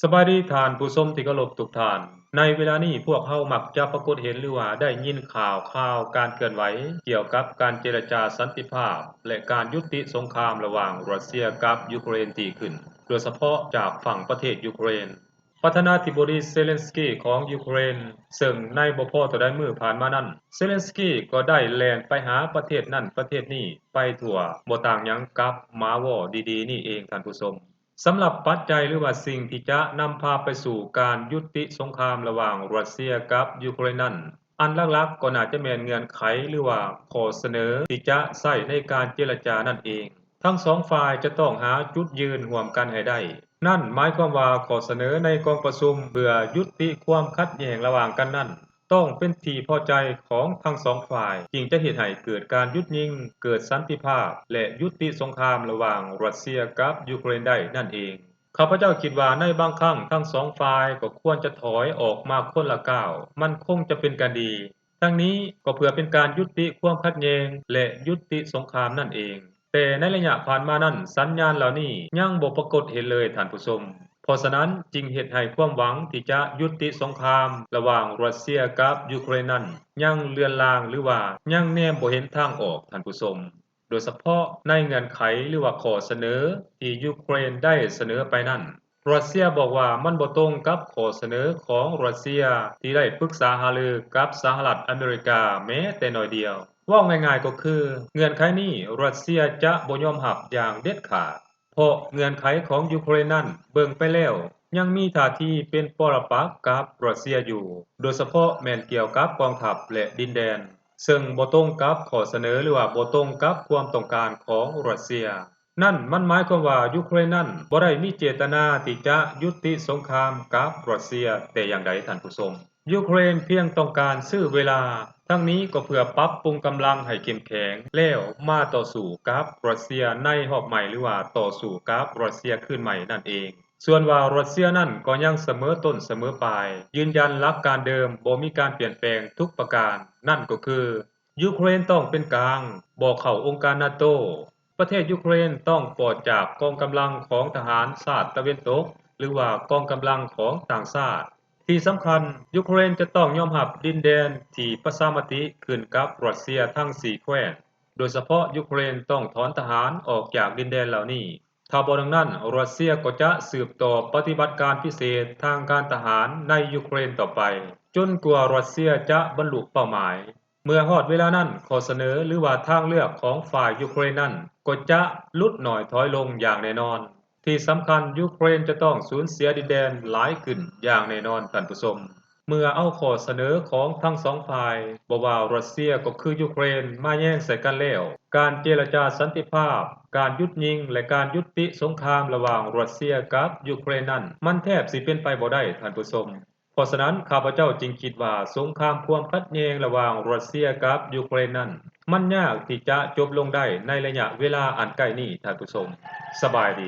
ສະບາຍດີທ່ານຜູ້ຊົມທີ່ເຄົາລົບທຸກທ່ານ. ໃນເວລານີ້ພວກເຮົາມັກຈະປາກົດເຫັນ ຫຼືວ່າໄດ້ຍິນຂ່າວຄາວການເຄື່ອນໄຫວກ່ຽວກັບການເຈລະຈາສັນຕິພາບ ແລະ ການຍຸຕິສົງຄາມລະຫວ່າງຣັດເຊຍກັບຢູເຄຣນທີ່ຂຶ້ນ, ໂດຍສະເພາະຈາກຝັ່ງປະເທດຢູເຄຣນ. ປະທານາທິບໍດີເຊເລັນສກີຂອງຢູເຄຣນ, ເຊິ່ງໃນບໍ່ພໍເທົ່າໃດມື້ຜ່ານມານັ້ນ, ເຊເລັນສກີກໍໄດ້ແລ່ນໄປຫາປະເທດນັ້ນປະເທດນີ້ໄປທົ່ວ, ບໍ່ຕ່າງຫຍັງກັບໝາວໍດີໆນີ້ເອງທ່ານຜູ້ຊົມ. ສຳລັບປັດໄຈ ຫຼືວ່າສິ່ງທີ່ຈະນຳພາໄປສູ່ການຍຸຕິສົງຄາມລະຫວ່າງຣັດເຊຍກັບຢູເຄຣນນັ້ນ, ອັນຫຼັກໆກໍໜ້າຈະແມ່ນເງື່ອນໄຂ ຫຼືວ່າຂໍ້ສະເໜີທີ່ຈະໃຊ້ໃນການເຈລະຈານັ້ນເອງ. ທັງສອງຝ່າຍຈະຕ້ອງຫາຈຸດຢືນຮ່ວມກັນໃຫ້ໄດ້. ນັ້ນໝາຍຄວາມວ່າຂໍ້ສະເໜີໃນກອງປະຊຸມເພື່ອຍຸຕິຄວາມຂັດແຍ່ງລະຫວ່າງກັນນັ້ນ ຕ້ອງເປັນທີ່ພໍໃຈຂອງທັງສອງຝ່າຍ, ຈຶ່ງຈະເຮັດໃຫ້ເກີດການຢຸດຍິງ, ເກີດສັນຕິພາບ ແລະ ຍຸຕິສົງຄາມລະຫວ່າງຣັດເຊຍກັບຢູເຄຣນໄດ້ນັ້ນເອງ. ຂ້າພະເຈົ້າຄິດວ່າໃນບາງຄັ້ງທັງສອງຝ່າຍກໍຄວນຈະຖອຍອອກມາຄົນລະກ້າວ, ມັນຄົງຈະເປັນການດີ. ທັງນີ້ກໍເພື່ອເປັນການຍຸຕິຄວາມຂັດແຍ່ງ ແລະ ຍຸຕິສົງຄາມນັ້ນເອງ. ແຕ່ໃນໄລຍະຜ່ານມານັ້ນ, ສັນຍານເຫຼົ່ານີ້ຍັງບໍ່ປາກົດເຫັນເລີຍທ່ານຜູ້ຊົມ. ເພາະສະນັ້ນຈຶ່ງເຮັດໃຫ້ຄວາມຫວັງທີ່ຈະຍຸຕິສົງຄາມລະຫວ່າງຣັດເຊຍກັບຢູເຄຣນນັ້ນຍັງເລືອນລາງ ຫຼືວ່າຍັງແນມບໍ່ເຫັນທາງອອກທ່ານຜູ້ຊົມ. ໂດຍສະເພາະໃນເງື່ອນໄຂ ຫຼືວ່າຂໍ້ສະເໜີທີ່ຢູເຄຣນໄດ້ສະເໜີໄປນັ້ນ, ຣັດເຊຍບອກວ່າມັນບໍ່ຕົງກັບຂໍ້ສະເໜີຂອງຣັດເຊຍທີ່ໄດ້ປຶກສາຫາລືກັບສະຫະລັດອາເມລິກາແມ້ແຕ່ໜ້ອຍດຽວ. ເວົ້າງ່າຍໆກໍຄື ເງື່ອນໄຂນີ້ຣັດເຊຍຈະບໍ່ຍອມຮັບຢ່າງເດັດຂາດ, ເພາະເງື່ອນໄຂຂອງຢູເຄຣນນັ້ນເບິ່ງໄປແລ້ວຍັງມີທ່າທີເປັນປໍລະປັກກັບຣັດເຊຍຢູ່, ໂດຍສະເພາະແມ່ນກ່ຽວກັບກອງທັບ ແລະ ດິນແດນ, ເຊິ່ງບໍ່ຕົງກັບຂໍ້ສະເໜີ ຫຼືວ່າບໍ່ຕົງກັບຄວາມຕ້ອງການຂອງຣັດເຊຍ. ນັ້ນມັນໝາຍຄວາມວ່າຢູເຄຣນນັ້ນບໍ່ໄດ້ມີເຈດຕະນາທີ່ຈະຍຸຕິສົງຄາມກັບຣັດເຊຍແຕ່ຢ່າງໃດທ່ານຜູ້ຊົມ. ຢູເຄຣນພຽງຕ້ອງການຊື້ເວລາ, ທັງນີ້ກໍເພື່ອປັບປຸງກຳລັງໃຫ້ເຂັ້ມແຂງ ແລ້ວມາຕໍ່ສູ້ກັບຣັດເຊຍໃນຮອບໃໝ່ ຫຼືວ່າຕໍ່ສູ້ກັບຣັດເຊຍຄືນໃໝ່ນັ້ນເອງ. ສ່ວນວ່າຣັດເຊຍນັ້ນກໍຍັງສະເໝີຕົ້ນສະເໝີປາຍ, ຢືນຢັນຫຼັກການເດີມ, ບໍ່ມີການປ່ຽນແປງທຸກປະການ, ນັ້ນກໍຄື ຢູເຄຣນຕ້ອງເປັນກາງ, ບໍ່ເຂົ້າອົງການນາໂຕ. ປະເທດຢູເຄຣນຕ້ອງປອດຈາກກອງກຳລັງຂອງທະຫານຊາດຕາເວັນຕົກ ຫຼືວ່າກອງກຳລັງຂອງຕ່າງຊາດ. ທີ່ສຳຄັນ, ຢູເຄຣນຈະຕ້ອງຍອມຮັບດິນແດນທີ່ປະຊາມະຕິຂຶ້ນກັບຣັດເຊຍທັງສີ່ແຄວ້ນ, ໂດຍສະເພາະຢູເຄຣນຕ້ອງຖອນທະຫານອອກຈາກດິນແດນເຫຼົ່ານີ້. ຖ້າບໍ່ດັ່ງນັ້ນ, ຣັດເຊຍກໍຈະສືບຕໍ່ປະຕິບັດການພິເສດທາງການທະຫານໃນຢູເຄຣນຕໍ່ໄປ, ຈົນກວ່າຣັດເຊຍຈະບັນລຸເປົ້າໝາຍ. ເມື່ອຮອດເວລານັ້ນ, ຂໍ້ສະເໜີ ຫຼືວ່າທາງເລືອກຂອງຝ່າຍຢູເຄຣນນັ້ນ ກໍຈະຫຼຸດໜ້ອຍຖອຍລົງຢ່າງແນ່ນອນ. ທີ່ສຳຄັນ, ຢູເຄຣນຈະຕ້ອງສູນເສຍດິນແດນຫຼາຍຂຶ້ນຢ່າງແນ່ນອນ, ທ່ານຜູ້ຊົມ. ເມື່ອເອົາຂໍ້ສະເໜີຂອງທັງສອງຝ່າຍ, ບໍ່ວ່າຣັດເຊຍກໍຄືຢູເຄຣນ, ມາແຍ່ງໃສ່ກັນແລ້ວ, ການເຈລະຈາສັນຕິພາບ, ການຢຸດຍິງ ແລະ ການຍຸຕິສົງຄາມລະຫວ່າງຣັດເຊຍກັບຢູເຄຣນນັ້ນ, ມັນແທບຊິເປັນໄປບໍ່ໄດ້, ທ່ານຜູ້ຊົມ. ເພາະສະນັ້ນ, ຂ້າພະເຈົ້າຈຶ່ງຄິດວ່າສົງຄາມຄວາມຂັດແຍ່ງລະຫວ່າງຣັດເຊຍກັບຢູເຄຣນນັ້ນ ມັນຍາກທີ່ຈະຈົບລົງໄດ້ໃນໄລຍະເວລາອັນໃກ້ນີ້, ທ່ານຜູ້ຊົມ. ສະບາຍດີ.